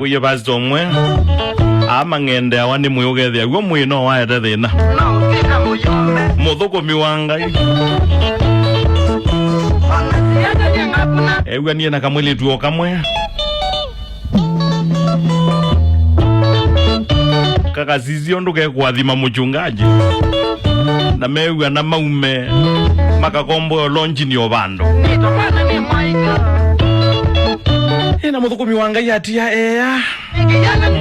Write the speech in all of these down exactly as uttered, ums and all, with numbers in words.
Uye pastor ũmwe, aa mang'endeawa nĩ mwĩĩ ũkethĩa w'o mwĩĩ no waete thĩna. Mũthũkũmi wa Ngai. Ew'anie na kamwĩlĩtu o kamwe. Kakasisya ũndũ kekũathima mũchungaji. Na mew'ana maume makakomboe lonjini o vandũ. Ĩna mũthũkũmi wa Ngai atia ea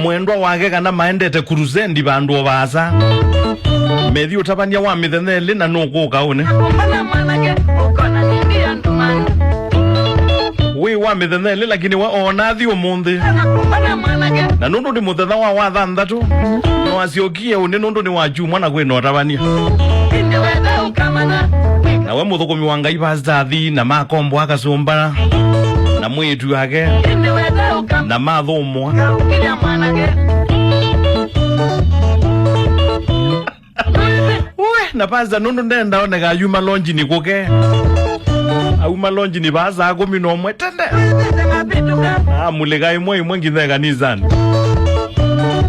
mwendwa wake kana maendete kurusendi vandũ o vaasa. Methi ũtavany'a wa mĩthenya ĩlĩ na nũkũka ũne. Wĩ wa mĩthenya ĩlĩ, lakini we oona athi ũmũnthĩ. Na nũndũ nĩ mũthenya wa wathanthatũ, no asyokie ũnĩ nũndũ nĩ wa kyumwa na kwĩna ũtavany'a. Na we mũthũkũmi wa Ngai, pastor athi na makombo akasũmba na mwĩĩtu wake na mathũmwa. We, na pastor nũndũ ndenda oneka ayuma lonjini kũke. Auma lonjini vaa saa kũmi na ũmwe tene. Amulika ĩmwe ĩmwe nginya ĩkanisani.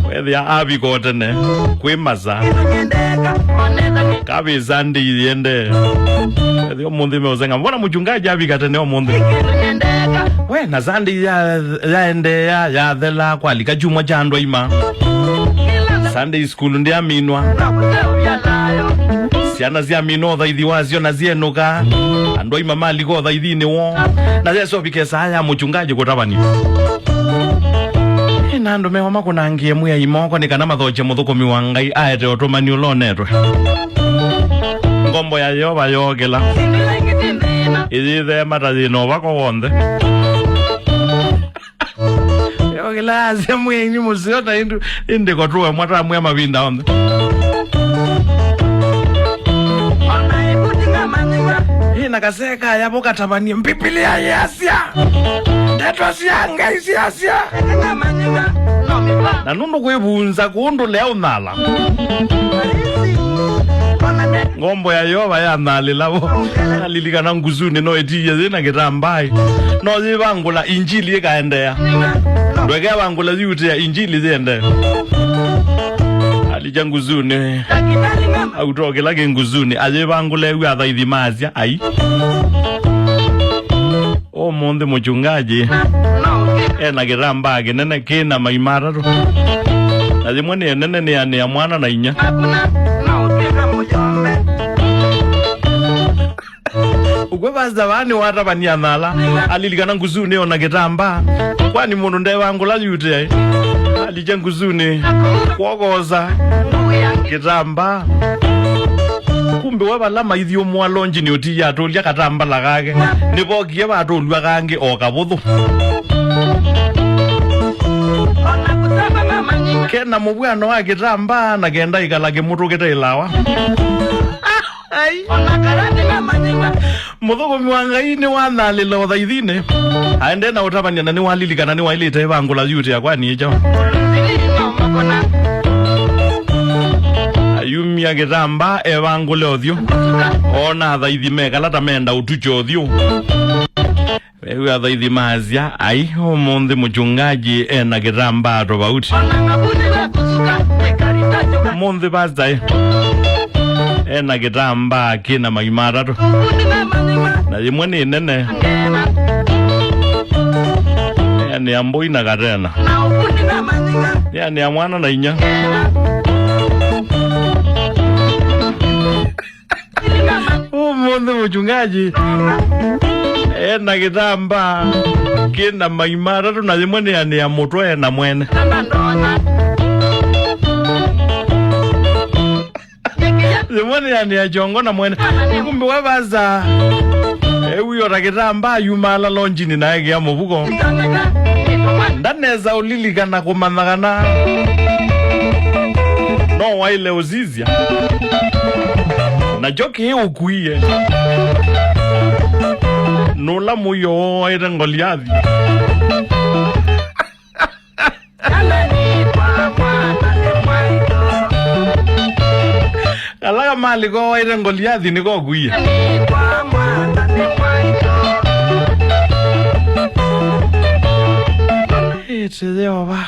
Wethĩa avika o tene kwĩ masa. Kavĩ Sunday yĩendee. Wethĩa ũmũnthĩ meũsenga. Mbona mchungaji avika tene ũmũnthĩ? We, na Sunday ya, yaendeea, yathela, kwalika kyumwa kya andũ aima. Sunday school ndyaminwa. Syana syaminwa ũthaithi wasyo na syenũka. Andũ aima malika ũthaithinĩ woo. Na yesovike saa ya mũchungaji kũtavany'a. Ĩna andũ mewa makũnangĩe Mwĩai moko nĩ kana mathokye mũthũkũmi wa Ngai aete ũtũmani ũla ũnetwe. Ngombo ya Yeova yookĩla. Ĩyĩtheema ta yĩna ũvako w'onthe. Yookĩla yasya Mwĩai nĩ mũseo ta ĩndĩ, ĩndĩ ko tũemwa twamwĩa mavinda onthe. Ĩna kasee kaya vau katavany'a Mbivilia yĩasya. Ndeto sya Ngai syasya. Na nũndũ kwĩvunza kũndũ lea ũnala. Ngombo ya Yeova yanalĩla vo. Alilikana ngusunĩ no ĩtiie yĩ na kĩtambaa. No yĩvangũla injili ĩkaendeea. Ndwekevangũla yutĩa injili yĩendee. Alija ngusunĩ. Auto kĩla kĩ ngusunĩ. Ayĩvangũla ewu athaithi maasya. Ai. Ũmũnthĩ mũchungaji ena kĩtambaa kĩnene kĩ na mai matatũ. Na yĩmwe nĩ ĩnene nĩ ya, nĩ ya mwana na inya. Ũkw'o pastor vaa nĩwatavany'a nala, alilikana ngusunĩ ona kĩtambaa. Kwani mũndũ ndevangũla yutĩa? Alija ngusunĩ, kwogosa kĩtambaa. Kumbe we vala maithyũmũa lonjini ũtiie atũlya katambala kake. Nĩvokie vatũlw'a kangĩ o kavũthũ. Kena mũvw'ano wa kĩtambaa na kenda ĩkala kĩmũtũ kĩte ĩlawa. Ai. Mũthũkũmi wa Ngai nĩwanalĩla ũthaithinĩ. Aendee na ũtavany'a na nĩwalilikana nĩwaĩlĩte ĩvangũla yutĩa kwani ĩkyo. Ayumya kĩtambaa evangũle ũthyũ. Oona athaithi mekala ta menda ũtukya ũthyũ. Ewu athaithi maasya, ai, ũmũnthĩ mũchungaji ena kĩtambaa tofauti. Ũmũnthĩ pastor, eh, ena kĩtambaa kĩna mai matatũ. Na yĩmwe nĩ nene. Nĩ ya mbũi na katena. Nĩ ya mwana na inya. Ũmũnthĩ mũchungaji ena kĩtambaa kĩna mai matatũ na yĩmwe nĩanĩa mũtwe na mwene. Yĩmwe nĩanĩa kyongo na mwene. Kumbe we vasa ewi ota kĩtambaa yumaala lonjini na ekĩa mũvuko. Ndanesa ũlilikana kũmanya kana no waĩle ũsisya. Nakyo kĩĩ ũkuie nũla mũio woete Ngoliathi. Kala kamalĩ kowaĩte Ngoliathi nĩkokuie. Ĩtĩ Yeova.